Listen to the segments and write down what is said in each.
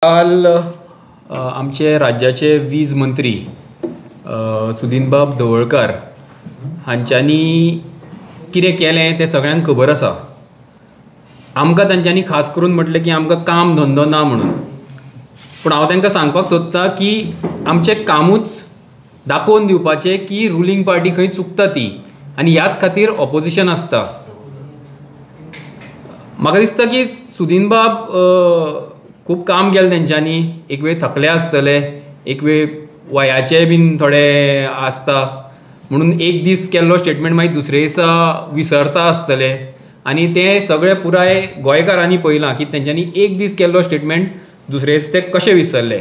काल आमचे राज्याचे वीज मंत्री सुदिनबाब धवळकर हांच्यांनी कितें केलें तें सगळ्यांक खबर आसा. आमकां तांच्यांनी खास करून म्हटलें की आमकां काम धंदो ना म्हणून, पूण हांव तांकां सांगपाक सोदतां की आमचें कामूच दाखोवन दिवपाचें की रुलींग पार्टी खंय चुकता ती, आनी ह्याच खातीर ऑपोजिशन आसता. म्हाका दिसता की सुदिनबाब खूब काम केलें तेंच्यांनी, एक वेळ थकले आसतले, एक वेळ वयाचे बीन थोडे आसता म्हणून एक दीस केल्लो स्टेटमेंट मागीर दुसरे दिसा विसरता आसतले, आनी तें सगळें पुराय गोंयकारांनी पळयलां की तेंच्यांनी एक दीस केल्लो स्टेटमेंट दुसरे दीस ते कशे विसरले.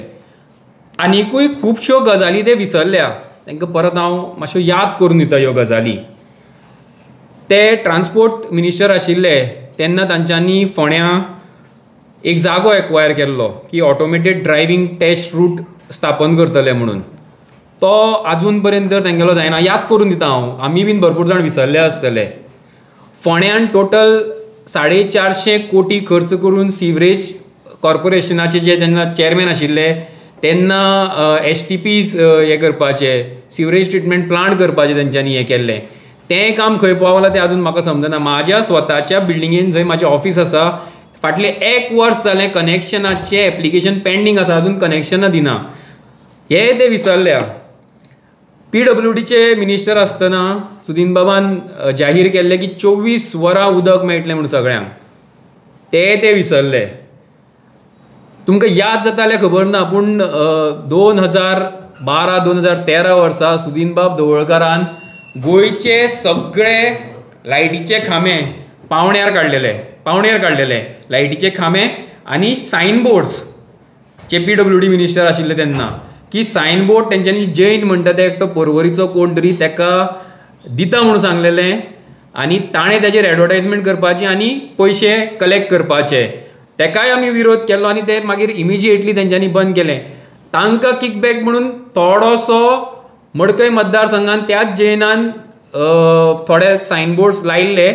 आनिकूय खुबश्यो गजाली ते विसरल्या, तांकां परत हांव मातश्यो याद करून दिता ह्यो गजाली. ते ट्रान्सपोर्ट मिनिस्टर आशिल्ले तेन्ना तांच्यांनी फोंड्यां एक जागो एक्वायर केल्लो की ऑटोमेटेड ड्रायव्हींग टेस्ट रूट स्थापन करतले म्हणून, तो आजून पर्यंत तेंगेलो जायना. याद करून दिता हांव, आमी बीन भरपूर जाण विसरले आसतले. फोंड्यान टोटल 450 कोटी खर्च करून सिवरेज कॉर्पोरेशनाचे जे जेन्ना चेअरमॅन आशिल्ले तेन्ना STPs हे करपाचे, सिवरेज ट्रिटमेंट प्लांट करपाचे तेंच्यांनी हें केल्लें. तें काम खंय पावलां तें आजून म्हाका समजना. म्हाज्या स्वताच्या बिल्डिंगेन जंय म्हाजें ऑफीस आसा, फाटलें एक वर्स जालें कनेक्शनाचें एप्लिकेशन पेंडींग आसा, अजून कनेक्शनां दिना. हे ते विसरल्या. PWDचे मिनिस्टर आसतना सुदिनबाबान जाहीर केल्लें की 24 वरां उदक मेळटलें म्हणून सगळ्यांक, ते ते विसरले. तुमकां याद जाता जाल्यार खबर ना, पूण 2012 2013 वर्सा सुदिनबाब धवळकरान गोंयचे सगळे लायटीचे खांबे पावण्यार काडलेले, लायटीचे खांबे आनी सायन बोर्ड्स जे PWD minister आशिल्ले तेन्ना, की सायन बोर्ड तेंच्यांनी जैन म्हणटा ते एकटो पर्वरीचो कोण तरी तेका दिता म्हणून सांगलेलें, आनी ताणें तेजेर एडवर्टायजमेंट करपाची आनी पयशे कलेक्ट करपाचे. तेकाय आमी विरोध केलो आनी ते मागीर इमिजिएटली तेंच्यांनी बंद केलें. तांकां किकबॅक म्हणून थोडोसो मडकय मतदारसंघान त्याच जैनान थोडे सायन बोर्ड्स लायिल्ले,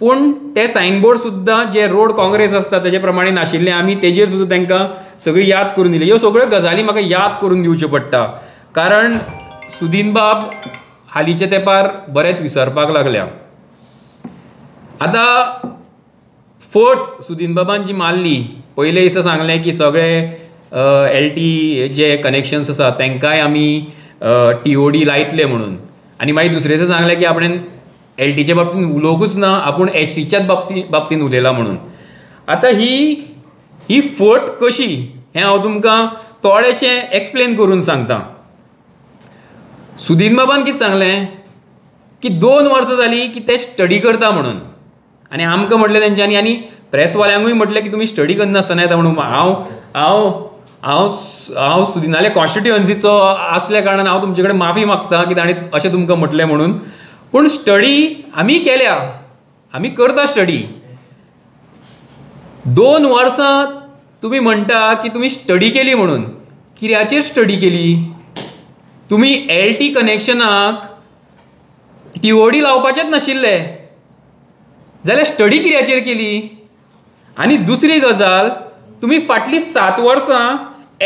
पूण ते सायन बोर्ड सुद्दां जे रोड काँग्रेस आसता तेजे प्रमाणे नाशिल्ले. आमी तेजेर सुद्दां तांकां सगळी याद करून दिली. ह्यो सगळ्यो गजाली म्हाका याद करून दिवच्यो पडटा, कारण सुदिनबाब हालींच्या तेंपार बरेंच विसरपाक लागल्या. आतां फट सुदिनबाबान जी मारली, पयले दिसा सांगलें की सगळे LT जे कनेक्शन्स आसा तांकांय आमी TOD लायतले म्हणून, आनी मागीर दुसरे दिसा सांगलें की आपणें LTच्या बाबतींत उलोवंकूच ना, आपूण HTच्याच बाबतींत उलयला म्हणून. आतां ही फट कशी हें हांव तुमकां थोडेशें एक्सप्लेन करून सांगता. सुदिनबाबान कितें सांगलें की 2 वर्सां जालीं की ते स्टडी करता म्हणून, आनी आमकां म्हटलें तेंच्यांनी आनी प्रेसवाल्यांकूय म्हटलें की तुमी स्टडी करनासतना येता म्हणून. हांव हांव हांव हांव सुदिनाले कॉन्स्टिट्युअन्सीचो आसल्या कारणान हांव तुमचे कडेन माफी मागता की ताणें अशें तुमकां म्हटलें म्हणून, पूण स्टडी आमी केल्या, आमी करता स्टडी. 2 वर्सां तुमी म्हणटा की तुमी स्टडी केली म्हणून, कित्याचेर स्टडी केली? तुमी LT कनेक्शनाक TOD लावपाचेच नाशिल्ले जाल्यार स्टडी कित्याचेर केली? आनी दुसरी गजाल, तुमी फाटलीं 7 वर्सां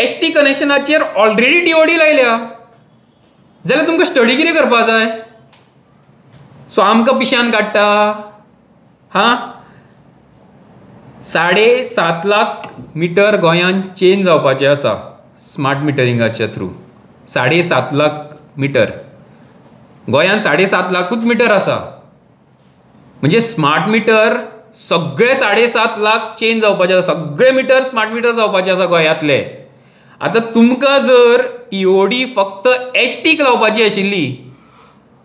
ST कनेक्शनाचेर ऑलरेडी TOD लायल्या, जाल्यार तुमकां स्टडी कितें करपा जाय? सो आमकां पिश्यान काडटा. हां, 7.5 लाख मिटर गोंयांत चेंज जावपाचें आसा स्मार्ट मिटरिंगाच्या थ्रू. 7.5 लाख मिटर गोंयांत, 7.5 लाखूच मिटर आसा, म्हणजे स्मार्ट मिटर सगळे 7.5 लाख चेंज जावपाचे आसा, सगळे मिटर स्मार्ट मिटर जावपाचे आसा गोंयांतले. आतां तुमकां जर TOD फक्त HTक लावपाची आशिल्ली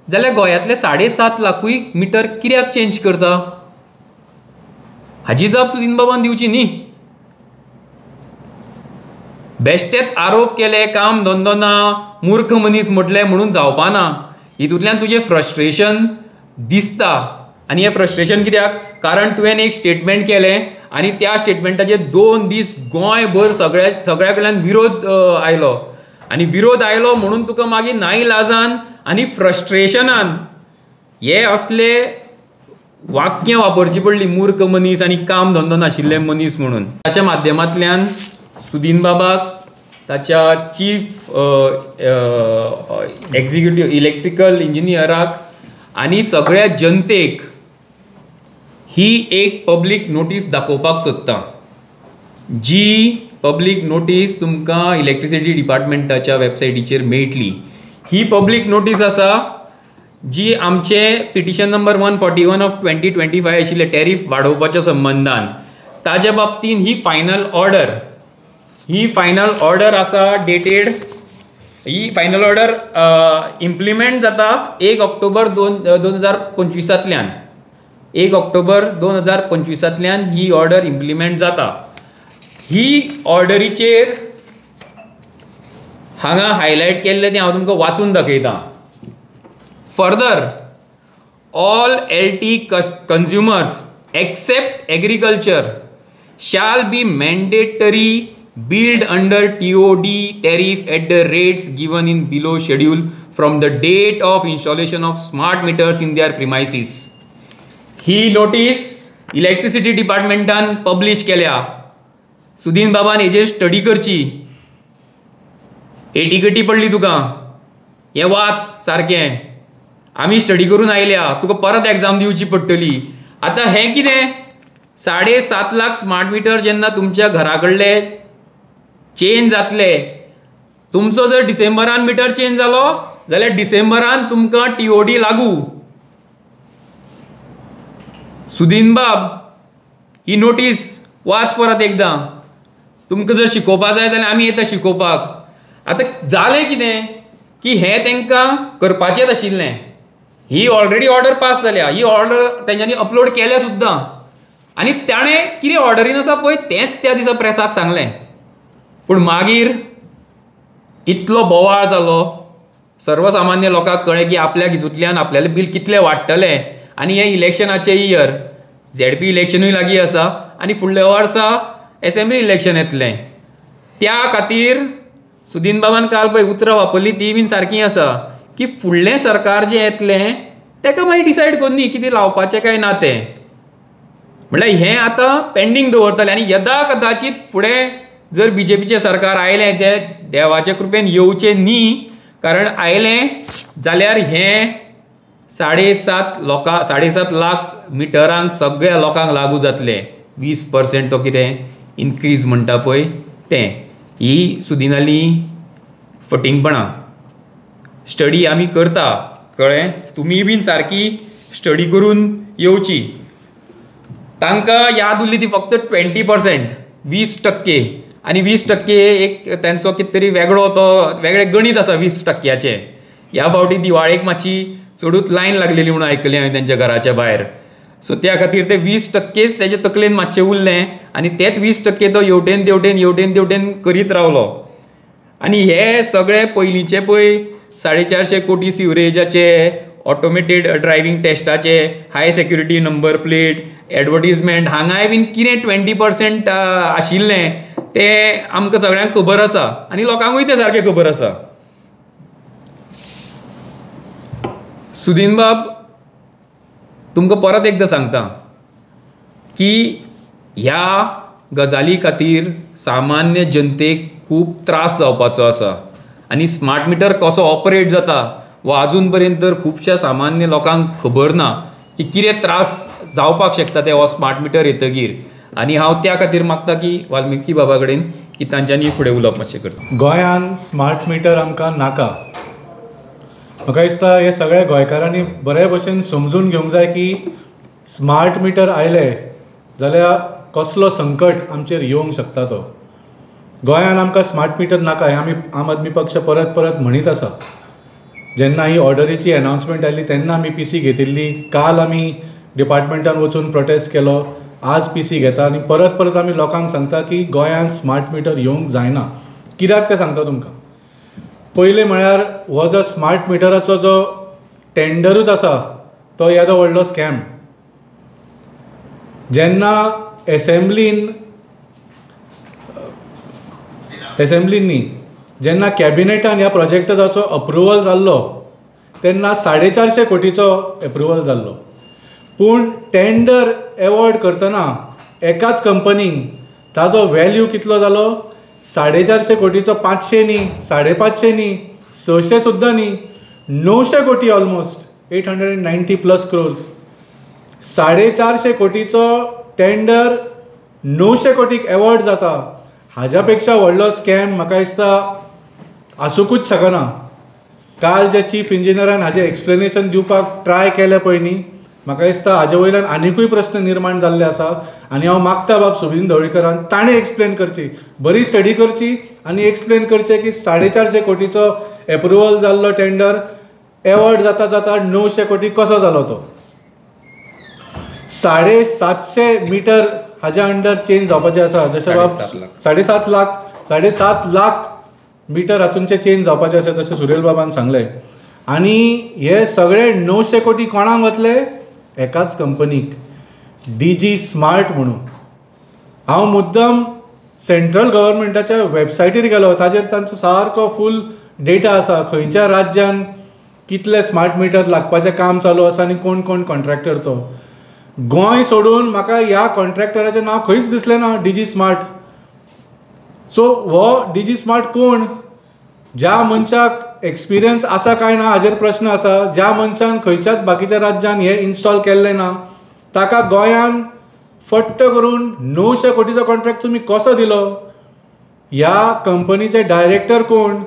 जाल्यार गोंयांतले 7.5 लाखूय मिटर कित्याक चेंज करता? हाजी जाप सुदिनबाबान दिवची न्ही. बेश्टेच आरोप केले, काम धंदो ना, मूर्ख मनीस म्हटलें म्हणून जावपा ना. हितूंतल्यान तुजें फ्रस्ट्रेशन दिसता, आनी हें फ्रस्ट्रेशन कित्याक? कारण तुवें एक स्टेटमेंट केलें आनी त्या स्टेटमेंटाचेर 2 दीस गोंयभर सगळ्या कडल्यान विरोध आयलो, आनी विरोध आयलो म्हणून तुका मागीर नाइलाजान आनी फ्रस्ट्रेशनान हे असले वाक्यां वापरची पडली, मूर्ख मनीस आनी काम धंदो नाशिल्ले मनीस म्हणून. ताच्या माध्यमांतल्यान सुदीन बाबाक, ताच्या चीफ एक्झिक्युटीव इलेक्ट्रिकल इंजिनियराक आनी सगळ्या जनतेक ही एक पब्लीक नोटीस दाखोवपाक सोदता, जी पब्लीक नोटीस तुमकां इलेक्ट्रिसिटी डिपार्टमेंटाच्या वेबसायटीचेर मेळटली. ही पब्लीक नोटीस आसा जी आमचे पिटिशन नंबर 141 ऑफ 2025 आशिल्ले टॅरीफ वाडोवपाच्या संबंदान, ताज्या बाबतीन ही फायनल ऑर्डर, ही फायनल ऑर्डर आसा डेटेड, ही फायनल ऑर्डर इम्प्लिमेंट जाता 1 ऑक्टोबर 2025 1 ऑक्टोबर 2025 ही ऑर्डर इम्प्लिमेंट जाता. ही ऑर्डरीचेर हांगा हायलायट केल्लें तें हांव तुमकां वाचून दाखयतां. Further, all LT consumers except agriculture shall be mandatory billed under TOD tariff at the rates given in below schedule from the date of installation of smart meters in their premises. He notice electricity डिपार्टमेंटान publish केल्या. सुदीन बाबान हेजेर study करची. एटिकेटी पडली तुका, हें वाच सारकें, आमी स्टडी करून आयल्या, तुका परत एग्जाम दिवची पडटली. आतां हें कितें, 7.5 लाख स्मार्ट मिटर जेन्ना तुमच्या घरा कडले चेंज जातले, तुमचो जर डिसेंबरान मिटर चेंज जालो जाल्यार डिसेंबरान तुमकां TOD लागू. सुदीन बाब, ही नोटीस वाच परत एकदां. तुमकां जर शिकोवपा जाय जाल्यार आमी येता शिकोवपाक. आतां जालें कितें की हें तांकां करपाचेंच आशिल्लें. ही ऑलरेडी ऑर्डर पास जाल्या, ही ऑर्डर तेंच्यांनी अपलोड केल्या सुद्दां, आनी ताणें कितें ऑर्डरीन आसा पळय तेंच त्या दिसा प्रेसाक सांगलें. पूण मागीर इतलो बोवाळ जालो, सर्वसामान्य लोकांक कळ्ळें की आपल्याक हितूंतल्यान आपल्यालें बील कितलें वाडटलें. आनी हें इलेक्शनाचें इयर, ZP इलेक्शनूय लागीं आसा आनी फुडल्या वर्सा एसेंब्ली इलेक्शन येतलें. त्या खातीर सुदीन बाबान काल पळय उतरां वापरलीं ती बीन सारकी आसा की फुडलें सरकार जें येतलें ताका मागीर डिसायड करुनी कितें लावपाचें काय ना तें. म्हणल्यार हें आतां पेंडींग दवरतलें आनी यदा कदाचीत फुडें जर BJPचें सरकार आयलें, तें देवाचे कृपेन येवचें न्ही, कारण आयलें जाल्यार हें 7.5 लाख मिटरांक सगळ्या लोकांक लागू जातलें. 20% तो कितें इनक्रीज म्हणटा पळय तें. ही सुदिनाली फटींगपणां. स्टडी आमी करता, कळ्ळें, तुमी बीन सारकी स्टडी करून येवची. तांकां याद उरली ती फक्त 20%, 20%. आनी 20% एक तेंचो कितें तरी वेगळो तो वेगळें गणीत आसा 20%. ह्या फावटी दिवाळेक मातशी चडूच लायन लागलेली म्हणून आयकलें हांवें तेंच्या घराच्या भायर. सो त्या खातीर ते 20% तेजे तकलेन मातशें उरलें आनी तेच 20% तो हेवटेन तेवटेन हेवटेन तेवटेन करीत रावलो. आनी हे सगळे पयलींचे पळय 450 कोटी सिवरेजाचे, ऑटोमेटेड ड्रायव्हींग टेस्टाचे, high security number plate, advertisement, हांगाय बीन कितें 20% आशिल्लें तें आमकां सगळ्यांक खबर आसा आनी लोकांकूय तें सारकें खबर आसा. सुदीन बाब, तुमकां परत एकदां सांगता की ह्या गजाली खातीर सामान्य जनतेक खूब त्रास जावपाचो आसा आनी स्मार्ट मिटर कसो ऑपरेट जाता वो आजून पर्यंत तर खुबश्या सामान्य लोकांक खबर ना की कितें त्रास जावपाक शकता ते हो स्मार्ट मिटर येतगीर. आनी हांव त्या खातीर मागता की वाल्मिकी बाबा कडेन की तांच्यांनी फुडें उलोवप मातशें करता. गोंयांत स्मार्ट मिटर आमकां नाका. म्हाका दिसता हे सगळे गोंयकारांनी बरे भशेन समजून घेवंक जाय की स्मार्ट मिटर आयले जाल्यार कसलो संकट आमचेर येवंक शकता तो. गोंयांत आमकां स्मार्ट मिटर नाका हें आमी आम आदमी पक्ष परत परत म्हणीत आसा. जेन्ना ही ऑर्डरीची एनावन्समेंट आयली तेन्ना आमी पीसी घेतिल्ली, काल आमी डिपार्टमेंटान वचून प्रोटेस्ट केलो, आज पीसी घेता आनी परत परत आमी लोकांक सांगता की गोंयांत स्मार्ट मिटर येवंक जायना. कित्याक तें सांगता तुमकां. पयलें म्हळ्यार हो जो स्मार्ट मिटराचो जो टेंडरूच आसा तो येदो व्हडलो स्कॅम. जेन्ना एसेंब्लीन न्ही जेन्ना कॅबिनेटान ह्या प्रोजेक्टाचो अप्रुवल जाल्लो तेन्ना 450 कोटीचो एप्रुवल जाल्लो, पूण टेंडर एवॉर्ड करतना एकाच कंपनीक ताजो वॅल्यू कितलो जालो, 450 कोटीचो 500 न्ही, 550 न्ही, 600 सुद्दां न्ही, 900 कोटी, ऑलमोस्ट 890 प्लस क्रोर्स. 450 कोटीचो टेंडर 900 कोटीक एवॉर्ड जाता. हाज्या पेक्षा व्हडलो स्कॅम म्हाका दिसता आसूंकूच शकना. काल जे चीफ इंजिनियरान हाजें एक्सप्लेनेशन दिवपाक ट्राय केलें पळय न्ही, म्हाका दिसता हाजे वयल्यान आनिकूय प्रस्न निर्माण जाल्ले आसा. आनी हांव मागता बाब सुदीन ढवळीकरान ताणें एक्सप्लेन करची, बरी स्टडी करची आनी एक्सप्लेन करचें की 450 कोटीचो एप्रुवल जाल्लो टेंडर एवॉर्ड जाता जाता 900 कोटी कसो जालो तो. 750 मिटर हाज्या अंडर चेंज जावपाचें आसा, जशें बाब 7.5 लाख, 7.5 लाख मिटर हातूंचे चेंज जावपाचें आसा जशें सुरेल बाबान सांगलें. आनी हे सगळे 900 कोटी कोणाक वतले? एकाच कंपनीक, डीजी स्मार्ट म्हणून. हांव मुद्दम सेंट्रल गव्हर्मेंटाच्या वेबसायटीर गेलो, ताजेर तांचो सारको फूल डेटा आसा, खंयच्या राज्यान कितले स्मार्ट मिटर लागपाचें काम चालू आसा आनी कोण कोण कॉन्ट्रॅक्टर तो. गोंय सोडून म्हाका ह्या कॉन्ट्रॅक्टराचें नांव खंयच दिसलें ना, डीजी स्मार्ट. सो हो डीजी स्मार्ट कोण? ज्या मनशाक एक्सपिरियन्स आसा काय ना हाजेर प्रश्न आसा. ज्या मनशान खंयच्याच बाकीच्या राज्यान हें इन्स्टॉल केल्लें ना ताका गोंयान फट्ट करून 900 कोटीचो कॉन्ट्रॅक्ट तुमी कसो दिलो? ह्या कंपनीचे डायरेक्टर कोण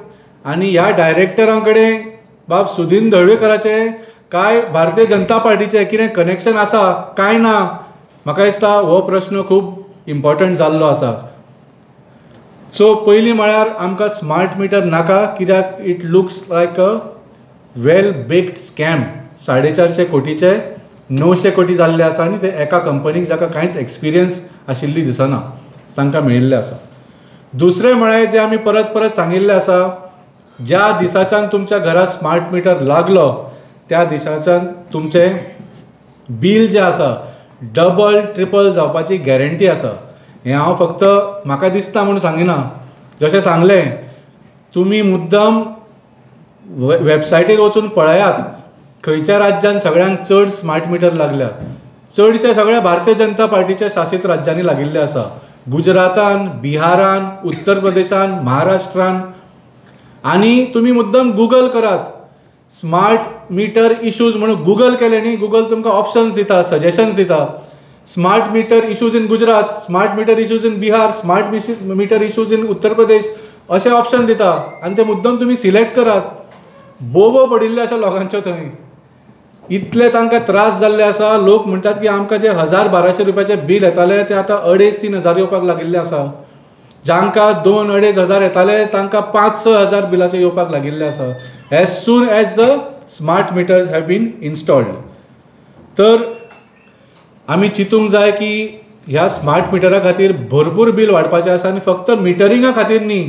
आनी ह्या डायरेक्टरां कडेन बाब सुदीन ढवळीकराचें काय भारतीय जनता पार्टीचें कितें कनेक्शन आसा काय ना? म्हाका दिसता हो प्रश्न खूब इम्पॉर्टंट जाल्लो आसा. सो पयलीं म्हळ्यार आमकां स्मार्ट मिटर नाका, कित्याक it looks like a well baked scam. 450 कोटीचे 900 कोटी जाल्ले आसा आनी ते एका कंपनीक जाका कांयच एक्सपिरियन्स आशिल्ली दिसना तांकां मेळिल्लें आसा. दुसरें म्हळ्यार जें आमी परत परत सांगिल्लें आसा, ज्या दिसाच्यान तुमच्या घरा स्मार्ट मिटर लागलो त्या दिसाच्यान तुमचें बील जें आसा डबल ट्रिपल जावपाची गॅरंटी आसा. हें हांव फक्त म्हाका दिसता म्हूण सांगिना, जशें सांगलें तुमी मुद्दम वेबसायटीर वचून पळयात खंयच्या राज्यान सगळ्यांत चड स्मार्ट मिटर लागल्या. चडशे सगळ्या भारतीय जनता पार्टीच्या शासीत राज्यांनी लागिल्ले आसा, गुजरातान, बिहारान, उत्तर प्रदेशान, महाराष्ट्रान. आनी तुमी मुद्दम गुगल करात स्मार्ट मिटर इशूज म्हणून गुगल केलें न्ही, गुगल तुमकां ऑप्शन्स दिता, सजेशन्स दिता. Smart meter issues in Gujarat, smart meter issues in Bihar, smart meter issues in Uttar Pradesh अशे ऑप्शन दिता आनी ते मुद्दम तुमी सिलेक्ट करात. बोबो पडिल्ले आसा लोकांच्यो थंय, इतले तांकां त्रास जाल्ले आसा. लोक म्हणटात की आमकां जे 1000-1200 रुपयाचें बील येतालें तें आतां 2500-3000 येवपाक लागिल्लें आसा. जांकां 2-2.5 हजार येताले तांकां 5-6 हजार बिलाचें येवपाक लागिल्लें आसा as soon as the smart meters have been installed. तर आमी चिंतूंक जाय की ह्या स्मार्ट मिटरा खातीर भरपूर बील वाडपाचें आसा आनी फक्त मिटरिंगा खातीर न्ही,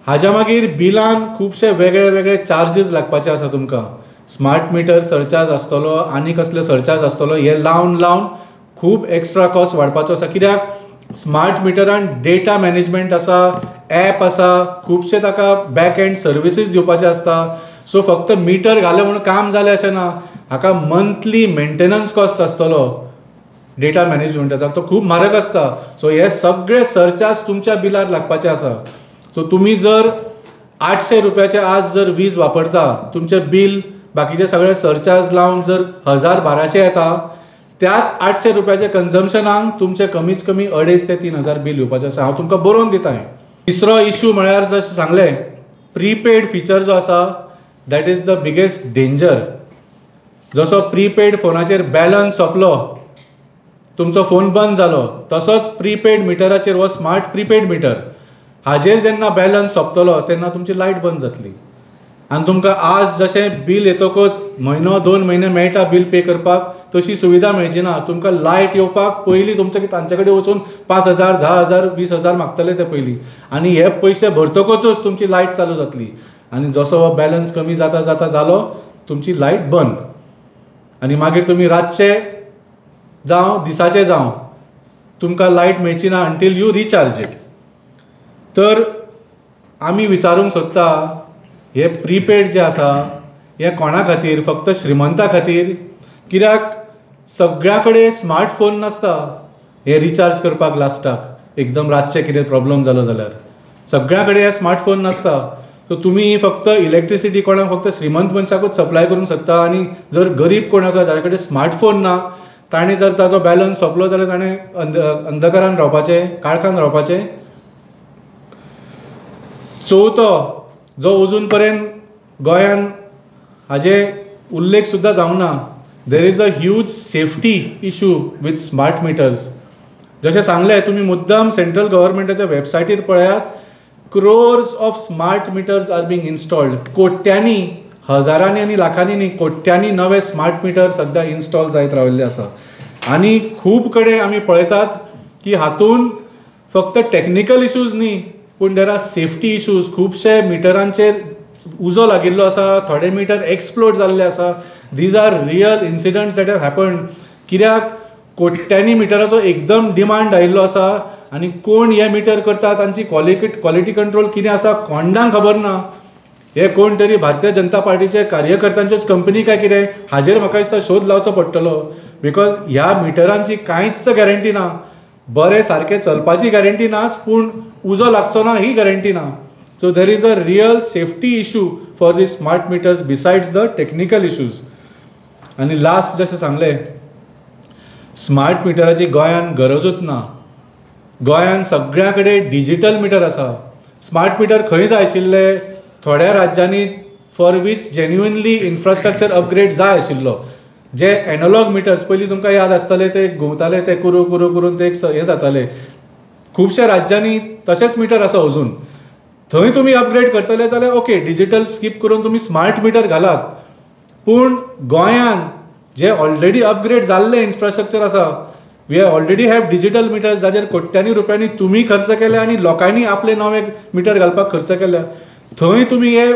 हाज्या मागीर बिलान खुबशे वेगळे वेगळे चार्जीस लागपाचे आसा तुमकां. स्मार्ट मिटर सरचार्ज आसतलो आनी कसले सरचार्ज आसतलो, हे लावन लावन खूब एक्स्ट्रा कॉस्ट वाडपाचो आसा. कित्याक स्मार्ट मिटरान डेटा मॅनेजमेंट आसा, एप आसा, खुबशे ताका बॅक एंड सर्विसीस दिवपाचे आसता. सो फक्त मिटर घालें म्हणून काम जालें अशें ना, हाका मंथली मेंटेनन्स कॉस्ट आसतलो डेटा मॅनेजमेंटाचो, तो खूब म्हारग आसता. सो हे सगळे सरचार्ज तुमच्या बिलार लागपाचे आसा. सो तुमी जर 800 रुपयाचे आज जर वीज वापरता, तुमचें बील बाकीचे सगळे सरचार्ज लावन जर 1000-1200 येता, त्याच 800 रुपयाचे कन्जम्पशनाक तुमचें कमीच कमी 2500 ते 3000 बील येवपाचें आसा. हांव तुमकां बरोवन दिता. तिसरो इशू म्हळ्यार जशें सांगलें प्रीपेड फिचर जो आसा that is the biggest danger. जसो प्रीपेड फोनाचेर बॅलन्स सोंपलो तुमचो फोन बंद जालो, तसोच प्रीपेड मिटराचेर हो स्मार्ट प्रीपेड मिटर हाजेर जेन्ना बॅलन्स सोंपतलो तेन्ना तुमची लायट बंद जातली आनी तुमकां आज जशें बील येतकच म्हयनो 2 म्हयने मेळटा बील पे करपाक तशी सुविधा मेळची ना. तुमकां लायट येवपाक पयलीं तुमचे तांचे कडेन वचून 5000, 10000, 20000 मागतले ते पयलीं आनी हे पयशे भरतकच तुमची लायट चालू जातली आनी जसो हो बॅलन्स कमी जाता जाता जालो तुमची लायट बंद आनी मागीर तुमी रातचे जावं दिसाचे जावं तुमकां लायट मेळची ना अंटील you recharge it. तर आमी विचारूंक सोदता हे प्रीपेड जे आसा हे कोणा खातीर, फक्त श्रीमंता खातीर? कित्याक सगळ्या कडेन स्मार्टफोन नासता हे रिचार्ज करपाक लास्टाक एकदम रातचें कितें प्रॉब्लम जालो जाल्यार सगळ्यां कडेन हे स्मार्टफोन नासता. सो तुमी फक्त इलेक्ट्रिसिटी कोणाक फक्त श्रीमंत मनशाकूच सप्लाय करूंक शकता आनी जर गरीब कोण आसा जाचे कडेन स्मार्टफोन ना ताणें जर ताजो बॅलन्स सोंपलो जाल्यार ताणें अंधकारान रावपाचें, काळखान रावपाचें. चवथो जो अजून पर्यंत गोंयान हाजे उल्लेख सुद्दां जावंक ना, there is a huge safety issue with smart meters. जशें सांगलें तुमी मुद्दाम सेंट्रल गव्हर्मेंटाच्या वेबसायटीर पळयात, crores of smart meters are being installed. कोट्यांनी, हजारांनी आनी लाखांनी न्ही, कोट्यांनी नवे स्मार्ट मिटर सद्या इन्स्टॉल जायत राविल्ले आसा. आनी खूब कडेन आमी पळयतात की हातून फक्त टॅक्निकल इशूज न्ही पूण there are safety issues. खुबशे मिटरांचेर उजो लागिल्लो आसा, थोडे मिटर एक्सप्लोड जाल्ले आसा. These are real incidents that have happened. कित्याक कोट्यांनी मिटराचो एकदम डिमांड आयिल्लो आसा आनी कोण हे मिटर करता तांची क्वॉलिटी कंट्रोल कितें आसा कोणाक खबर ना. हे कोण तरी भारतीय जनता पार्टीचे कार्यकर्त्यांचेच कंपनी काय कितें हाजेर म्हाका दिसता शोध लावचो पडटलो, because ह्या मिटरांची कांयच गॅरंटी ना. बरें सारकें चलपाची गॅरंटी नाच पूण उजो लागचो ना ही गॅरंटी ना. So there is a real safety issue for the smart meters besides the technical issues. आनी लास्ट जशें सांगलें, स्मार्ट मिटराची गोंयान गरजूच ना. गोंयान सगळ्या कडेन डिजीटल मिटर आसा. स्मार्ट मिटर खंय जाय आशिल्ले? थोड्या राज्यांनी for which genuinely infrastructure upgrade जाय आशिल्लो. जे एनोलॉग मिटर्स पयलीं तुमकां याद आसतले, ते घुंवताले, ते कुरू कुरू करून ते एक हें जाताले. खुबश्या राज्यांनी तशेंच मिटर आसा अजून. थंय तुमी अपग्रेड करतले जाल्यार ओके, डिजीटल स्कीप करून तुमी स्मार्ट मिटर घालात. पूण गोंयान जे ऑलरेडी अपग्रेड जाल्लें इन्फ्रास्ट्रक्चर आसा, we already have digital meters जाचेर कोट्यांनी रुपयांनी तुमी खर्च केले आनी लोकांनी आपले नवे मिटर घालपाक खर्च केल्या. थंय तुमी हे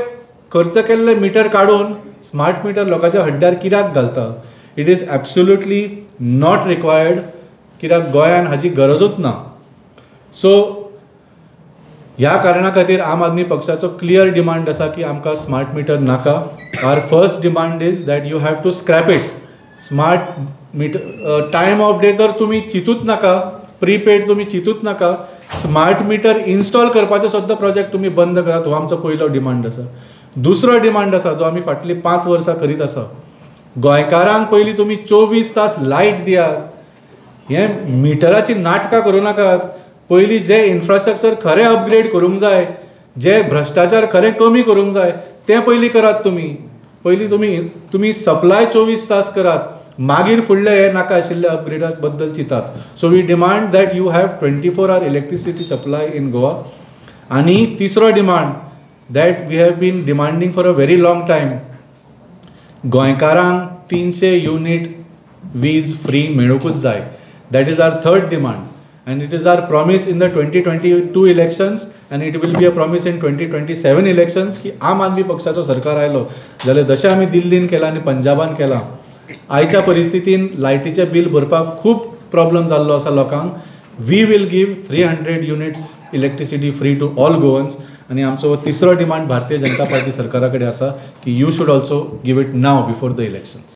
खर्च केल्ले मिटर काडून स्मार्ट मिटर लोकांच्या हड्ड्यार कित्याक घालता? It is absolutely not required, कित्याक गोंयान हाजी गरजूच ना. सो ह्या कारणा खातीर आम आदमी पक्षाचो क्लियर डिमांड आसा की आमकां स्मार्ट मिटर नाका. Our first demand is that you have to scrap it. Smart meter time of day तर तुमी चिंतूच नाका, प्रीपेड तुमी चिंतूच नाका. स्मार्ट मिटर इन्स्टॉल करपाचें सुद्दां प्रोजेक्ट तुमी बंद करात, हो आमचो पयलो डिमांड आसा. दुसरो डिमांड आसा जो आमी फाटलीं 5 वर्सां करीत आसा, गोंयकारांक पयलीं तुमी 24 तास लायट दियात. हें मिटराची नाटकां करूं नाकात. पयलीं जें इन्फ्रास्ट्रक्चर खरें अपग्रेड करूंक जाय, जे भ्रश्टाचार खरें कमी करूंक जाय तें पयलीं करात. तुमी पयलीं तुमी सप्लाय 24 तास करात, मागीर फुडले हे नाका आशिल्ले अपग्रेडा बद्दल चिंतात. So we demand that you have 24 hour electricity supply in Goa. आनी तिसरो demand that we have been demanding for a very long time, गोंयकारांक 300 युनीट वीज फ्री मेळुंकूच जाय. That is our third demand and it is our promise in the 2022 elections and it will be a promise in 2027 elections की आम आदमी पक्षाचो सरकार आयलो जाल्यार जशें आमी दिल्लीन केलां आनी पंजाबान केलां, आयच्या परिस्थितीन लायटीचें बील भरपाक खूब प्रॉब्लम जाल्लो आसा लोकांक. We will give 300 units electricity free to all Goans. आनी आमचो तिसरो डिमांड भारतीय जनता पार्टी सरकारा कडेन आसा की you should also give it now before the elections.